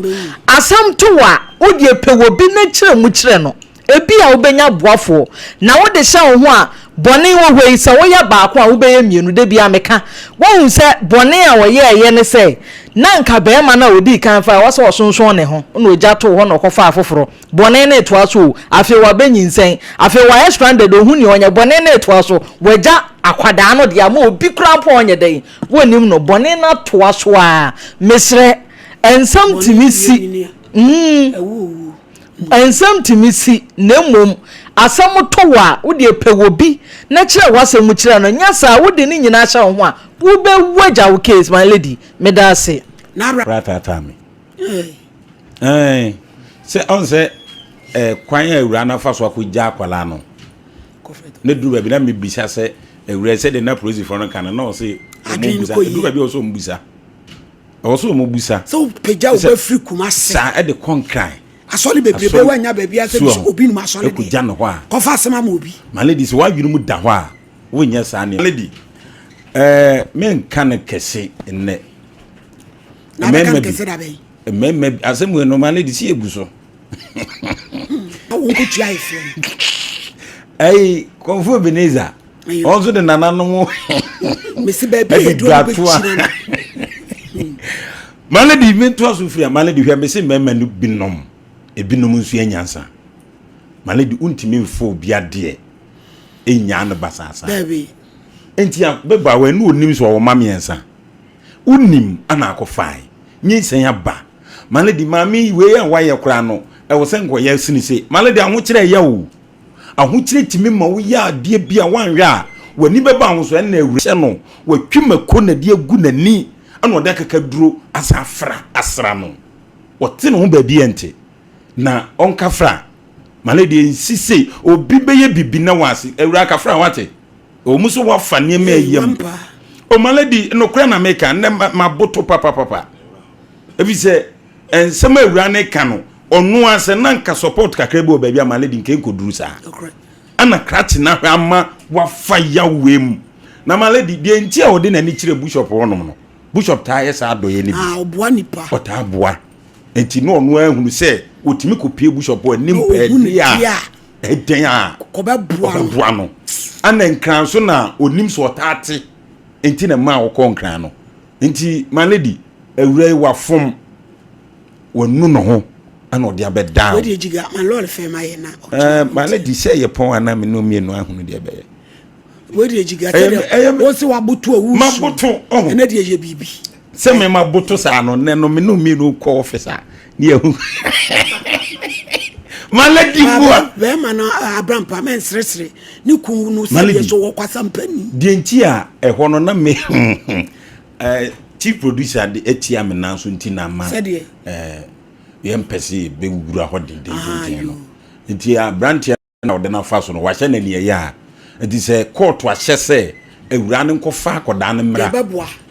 Asɛm to wo a, wo deɛ pɛ obi na kyerɛ mu kyerɛ no. Ebia wobɛnya boafoɔ. Na wode hyɛ wo ho a, Bɔne wɔ hɔ yi, sɛ woyɛ baako a, wobɛyɛ mmienu. Da biara meka. Woahu sɛ bɔne a ɔyɛeɛ ne sɛ, na anka barima no a ɔdii kan faeɛ, ɛwɔ sɛ ɔsonsɔn ne ho, na ɔgya too hɔ na ɔkɔfaa foforɔ. Bɔne no retoa so o. Afei wabɛnyinsɛn. Afei wayɛ stranded, ɔhu nea ɔnyɛ. Bɔne no retoa so. Wagya akwadaa no de ama obi koraa mpo a ɔnyɛ dɛn? Wɔnnim no. Bɔne no atoa so ara. Mesrɛ, nsɛm tumi si. Mm. Nsɛm tumi si, na mmom asɛm to wo a, wo deɛ pɛ obi na kyerɛ w'asɛm mu kyerɛ no, nyɛ saa a wode ne nyinaa hyɛ wo ho a, wobɛwu agya wo case, my lady. Meda ase. Koraa taataa me. Ɛɛ sɛ ɔn sɛ ɛɛ kwan a awura no afa so akɔgya akwadaa no ne duru baabi na mebisa sɛ awura sɛ de na polisifoɔ no ka no na ɔse ɔmo bisa duru baabi a ɔsɛ ɔmo bisa. Ɛwɔ sɛ wɔn bisa. Sɛ wopagya wo ba firi Kumasi. Saa ɛde kɔ Nkran. Asɔre bebrebe wanya baabi asɛ bi sɛ obi num asɔre deɛ. Ɛkɔgya no hɔ a. Kɔfa asɛm ama obi. My lady sɛ w'adwene mu da hɔ a wonyɛ saa nneɛma. Lady ɛɛ menka no kɛse nnɛ. Na bɛka no kɛse da bɛn? Mmarima bi asɛm wei no my lady si egu so. Wo nkotua ayeforo no. Ɛyi Kɔmfo Ebenezer. Wɔn nso de nananom. Mesi baabi a yɛduro no bɛkyina no. My lady mentoa so firi a my lady hwɛ mese mmarima no binom ebinom nso yɛ nyansa. My lady wontumi mfa obi adeɛ ɛnyaa no basaasa. Dabi. Nti a bɛba wɔ ɛne onim sɛ ɔwɔ ma mmiɛnsa. Wonim ana akɔfae. Nyinsɛn aba. My lady maame yi wei a wayɛ koraa no ɛwɔ sɛ nkɔyɛ sini se. My lady ahokyerɛ ɛyɛ o. Ahokyerɛ tumi ma woyɛ adeɛ bi a woanhwɛ a w'ani bɛba ho so ɛnna awura hyɛ no watwi mako na de agu n'ani ɛna ɔde akakaduro asan afra asra no ɔte ne ho baabi ɛnte na ɔnkafra ma ne deɛ nsi sei obi bɛyɛ bibi na wase awura kafra wate ɛwɔ mu so wafa nneɛma ɛyɛ mu o ma lady nokorɛ na meka nnɛ maboto papapapa ɛfiri sɛ Nsɛm a awuraa no reka no, ɔno ara sɛ na nka support kakra bi wɔ baabi a my lady nka ɛnkɔduru saa. Ɛna krakye no ahwɛ ama wafa yaw wei mu. Na my lady, deɛ nti a ɔde n'ani kyerɛ bishop hɔnom no, bishop taa yɛ saa adɔeɛ no bi. Ah, ɔboa nipa. Ɔtaa boa. Nti na ɔno ara hunu sɛ ɔtumi kɔpie bishop hɔ anim pɛɛ deɛ a ɛdɛn a ɔbɛboa no. Ɛna nkran so na ɔnim sɛ ɔtaa te nti na mmaa ɔkɔ nkran no. Nti my lady, awura yi wafom, wanu ne ho ɛna ɔde abɛdan. Wei deɛ gyiga ma lɔɔre fɛn ma yɛ na. Ɛɛ my lady sɛ yɛ pɔn anaa me ne mmienu ahunu deɛ ɛbɛyɛ. Wei deɛ gyiga sɛ deɛ wɔn sɛ waboto a wusu. Maboto ɔho. Ɛnɛ deɛ yɛ biribi. Sɛ me maboto saa no nɛ no me ne mmienu kɔ ɔfis a ne yɛ hu. My lady bua. Bɛrima no abrampa mɛ nseresere ne kun no sɛ deɛ so wɔ kwasampani. Deɛ nti a ɛhɔ no na me Eh, chief producer de atia me nan so nti na ama eh, yɛmpɛ sɛ yɛbɛwura hɔ dendendenden no nti aberanteɛ na ɔde no afa so no wahyɛ no aniɛyɛ a nti sɛ kɔɔto ahyɛ sɛ awura no nkɔfa akɔdaa no mmra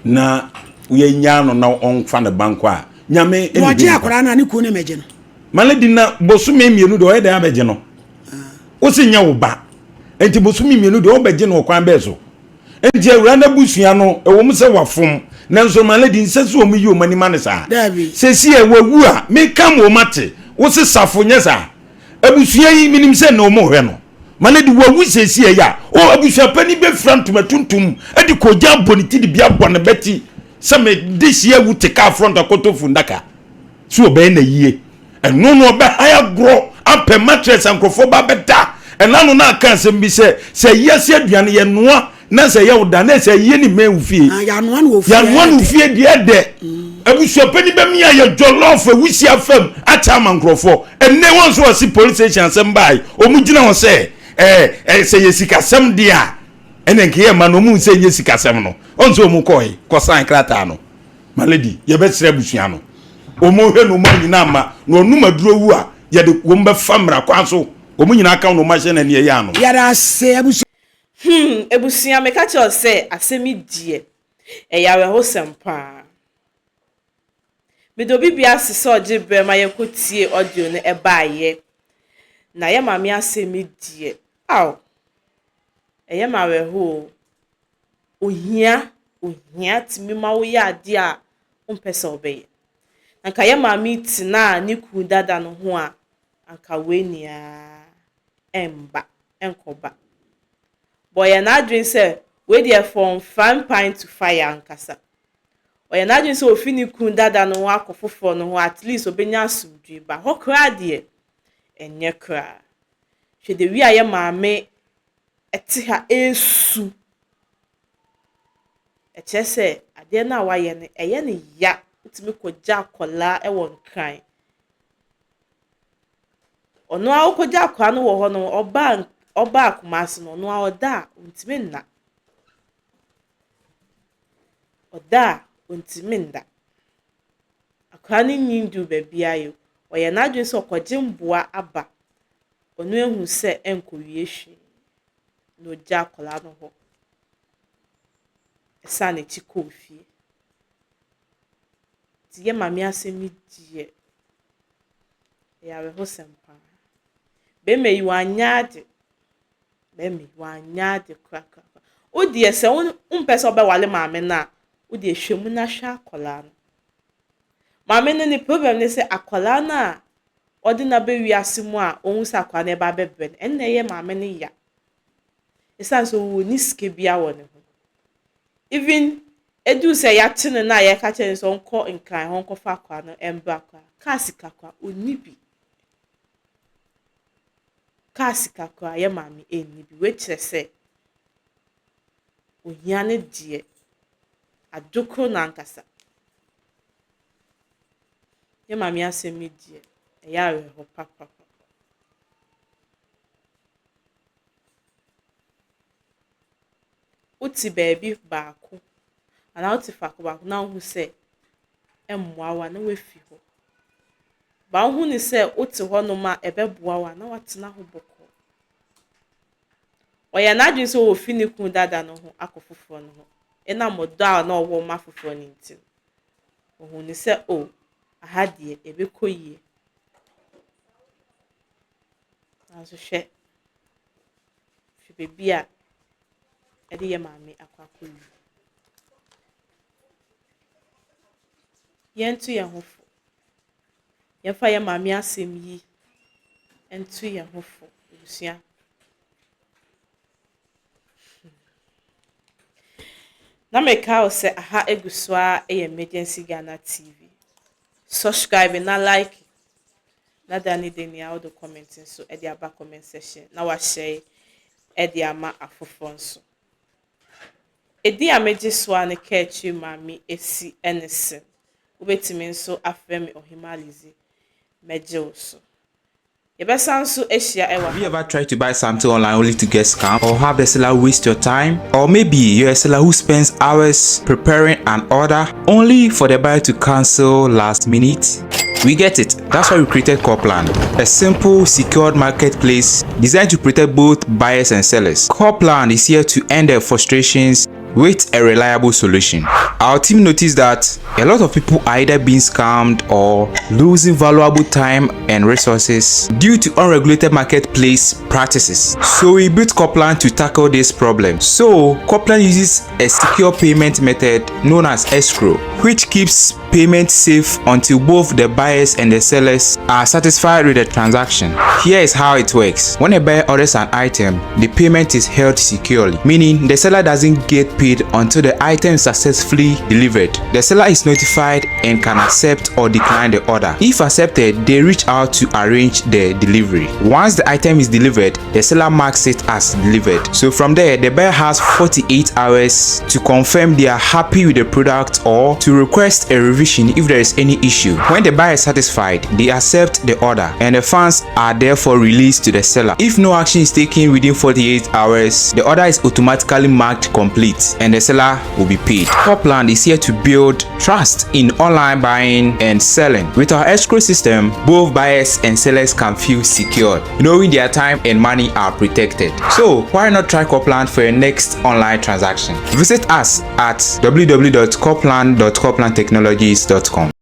na yɛnyaa no na ɔmfa ne ba nkɔ a nyame ɔgye akwadaa no a ne kuo ne mɛgye no maledi na bosome mmienu deɛ ɔyɛ dɛn abɛgye no wo se nyɛ wo ba nti bosome mmienu deɛ ɔbɛgye no ɔkwan bɛɛ so Enti awuraa no abusua no, ɛwɔ mu sɛ wɔafom, nanso my lady, nsɛ sɛ wɔn yi wɔn ani ma no saa. Daabi. Seesei ɛ, wawu a, meka ma wɔn ate. Wo se Safo, nyɛ saa? Abusua yi, menim sɛ nnɛ wɔn rehwɛ no. My lady, wawu seesei yi a, o, abusua panin bɛfira ntoma tuntum de koogyan abɔ ne ti de bi abɔ ne bati sɛ me dehyeɛ awu te kaa front akɔtɔ fundaka. So ɔbɛyɛ n'ayie. Ɛno no ɔbɛhan agorɔ apɛ mattress a nkurɔfoɔ ba bɛda. Ɛna no na aka asɛm bi sɛ, sɛ ayiase aduane yɛnoa na sɛ ɛyɛ wo da na sɛ ayie ne mmɛn wo fie. Ah, yɛanoa no wɔ fie. Yɛanoa no fie deɛ ɛdɛ. Abusuapani bɛmia yɛ jollof awusi afam akyɛ ama nkurɔfoɔ. Ɛnnɛ wɔn nso wɔse police station asɛm bae. Wɔn gyina hɔ sɛ ɛɛ ɛɛ sɛ yɛ sikasɛm deɛ a ɛna nka yɛ ma no wɔn sɛ nyɛ sikasɛm no. Wɔn nso wɔn kɔe kɔsan krataa no. My lady, yɛbɛsrɛ abusua no wɔn hwɛ na wɔn anyina ama na wɔnom aduro wu a yɛde wɔn bɛfa mmara kwan so wɔn nyinaa ka wɔn ahyɛ na nea ɛyɛ ano. Yɛda ase abusua. Hmm abusua meka kyerɛ wo sɛ asɛm yi deɛ ɛyɛ awerɛhosɛm paa. Meda obi biara ase sɛ ɔgye berɛ ma yɛkɔ tie audio no ɛbaeɛ. Na yɛ maame asɛm yi deɛ aw ɛyɛ me awerɛho o. Ohia, ohia tumi ma woyɛ adeɛ a wompɛ sɛ wobɛyɛ. Anka yɛ maame yi tenaa ne kunu dada no ho a, anka wei nyinaa ɛmba, ɛnkɔba. But ɔyɛ n'adwene sɛ wei deɛ from frying pan to fire ankasa. Ɔyɛ n'adwene sɛ ofi ne kun dada no ho akɔ foforɔ no ho at least obenya asomdwoe. But hɔ koraa deɛ, ɛnyɛ koraa. Hwɛ the way a yɛ maame te ha resu. Ɛkyerɛ sɛ adeɛ no a wayɛ no, ɛyɛ no ya. Wotumi kɔgya akwadaa wɔ Nkran. Ɔno ara ɔkɔgya akwadaa no wɔ hɔ no, ɔbaa ɔbaa Kumasi no, ɔno ara ɔda a, ɔntumi nna. Ɔda a, ɔntumi nna. Akwadaa no nyin duru baabi a ɔyɛ n'adwene sɛ ɔkɔgye mboa aba. Ɔno ehu sɛ ɛnkɔwie hwee na ogya akwadaa no hɔ. Ɛsan n'akyi kɔɔ fie. Nti yɛ maame asɛm yi deɛ, ɛyɛ awerɛhosɛm paa. Bɛrima yi wanyɛ ade. Bɛrima yi wanyɛ ade korakora. Wo deɛ sɛ wompɛ sɛ wobɛware maame no a, wo deɛ hwɛ mu na hwɛ akwadaa no. Maame no ne problem ne sɛ akwadaa no a ɔde no aba wiase mu a ɔhu sɛ akwadaa no ɛba abɛbrɛ no, ɛno na ɛyɛ maame no ya. Ɛsiane sɛ ɔnni sika biara wɔ ne ho. Even ɛduru sɛ yɛate no na yɛka kyerɛ no sɛ ɔnkɔ Nkran hɔ nkɔfa akwadaa no mbra koraa, kaa sika koraa ɔnni bi. Kaa sika koraa yɛ maame nni bi. Wei kyerɛ sɛ ohia no deɛ, adokoro no ankasa. Yɛ maame asɛm yi deɛ, ɛyɛ awerɛho papapapa. Wote baabi baako anaa wote faako baako na wohu sɛ ɛmmoa wo a na woafi hɔ. Ba wohu ne sɛ wote hɔnom a ɛbɛboa wo a na woatena hɔ bɔkɔɔ. Ɔyɛ n'adwene sɛ ofi ne kun dada no ho akɔ foforɔ no ho. Ɛnam ɔdɔ a na ɔwɔ ma foforɔ no nti no, ohuu ne sɛ o, aha deɛ ɛbɛkɔ yie. Nanso hwɛ, hwɛ baabi a ɛde yɛ maame akɔ akɔwie. Yɛnto yɛn ho fo. Yɛmfa yɛn maame asɛm yi nto yɛn ho fo, abusua. Na meka wo sɛ aha egu so a ɛyɛ Emergency Ghana TV. Subscribe na like na da ne de nea wode comment nso de aba comment section na wahyɛ de ama afoforɔ nso. Edin a megye so a ne kaakyire maame esi ne sen. Wobɛtumi nso afrɛ me Ɔhema Lizzy. Mɛgye wo so. Yɛbɛsan nso ahyia ɛwɔ Have you ever tried to buy something online only to get scammed or have the seller waste your time? Or maybe you're a seller who spends hours preparing an order only for the buyer to cancel last minute? We get it. That's why we created Corplan, a simple, secured marketplace designed to protect both buyers and sellers. Corplan is here to end their frustrations with a reliable solution. Our team noticed that a lot of people are either being scammed or losing valuable time and resources due to unregulated marketplace practices. So we built Corplan to tackle this problem. So Corplan uses a secure payment method known as escrow, which keeps payment safe until both the buyers and the sellers are satisfied with the transaction. Here is how it works. When a buyer orders an item, the payment is held securely, meaning the seller doesn't get paid until the item is successfully delivered. The seller is notified and can accept or decline the order. If accepted, they reach out to arrange the delivery. Once the item is delivered, the seller marks it as delivered. So from there, the buyer has 48 hours to confirm they are happy with the product or to request a revision if there is any issue. When the buyer is satisfied, they accept the order and the funds are therefore released to the seller. If no action is taken within 48 hours, the order is automatically marked complete and the seller will be paid. Corplan is here to build trust in online buying and selling. With our escrow system, both buyers and sellers can feel secured, knowing their time and money are protected. So why not try Corplan for your next online transaction? Visit us at www.corplan.corplantechnologies.com.